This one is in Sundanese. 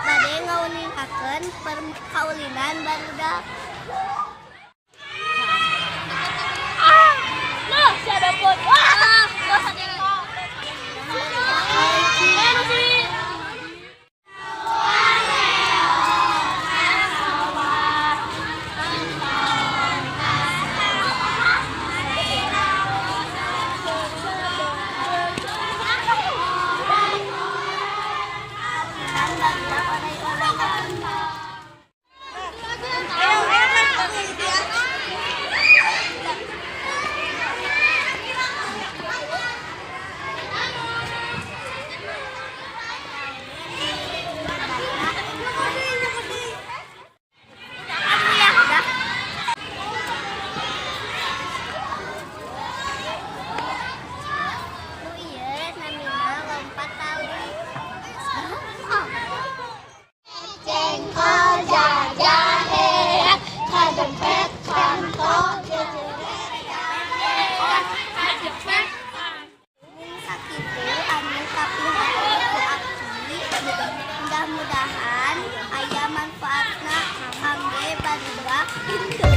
Bade ngauningakeun kaulinan barudak. Nah, si ada pun. Wah, dosa jengkol. Eh, si. Kaulinan barudak oray-orayan. Ya, udah. Nu ieu namina lompat tali. Jengkol jajahe, kajepet kantol Mung sakitu anu kapihatur ku abdi. Mudah-mudahan aya manfaatna kangge barudak.